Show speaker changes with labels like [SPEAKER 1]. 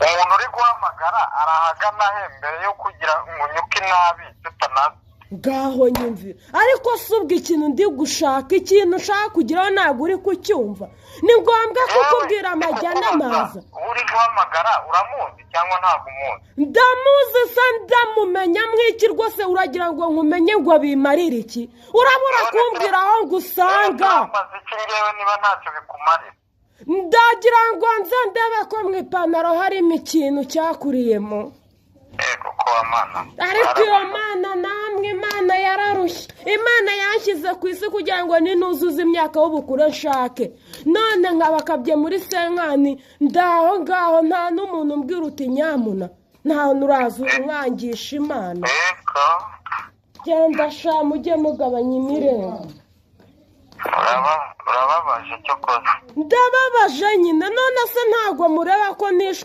[SPEAKER 1] Umuntu uri guhamagara arahagana he mbere yo kugira ngo unyuke inabi tutanazi?
[SPEAKER 2] Ngaho nyumvira, ariko si ubwo ikintu ndi gushaka, ikintu ushaka kugeraho ntabwo uri kucyumva. Ni ngombwa kukubwira amajya n'amaza.
[SPEAKER 1] Uwo uri guhamagara uramuzi cyangwa ntabwo umuzi?
[SPEAKER 2] Ndamuzi se, ndamumenya mwiki rwose? Uragira ngo nkumenye ngo bimarire iki? Urabura kumbwira aho ngusanga.
[SPEAKER 1] Urambaza iki ngewe niba ntacyo bikumarira?
[SPEAKER 2] Ndagira ngo nze ndebe ko mu ipantaro harimo ikintu cyakuriyemo.
[SPEAKER 1] Ego ko mana.
[SPEAKER 2] Ariko iyo Mana namwe, Imana yararushye. Imana yanshyize ku isi kugira ngo ninuzuze imyaka y'ubukure nshake, none nkabakabye muri senkani, ndaho ngaho nta n'umuntu umbwira uti nyamuna, nta uraza umwangisha Imana.
[SPEAKER 1] Ego.
[SPEAKER 2] Genda sha, mujye mugabanya imirenge.
[SPEAKER 1] Urababaje cyo koze.
[SPEAKER 2] Ndababaje nyine, none se ntabwo mureba ko nishwe?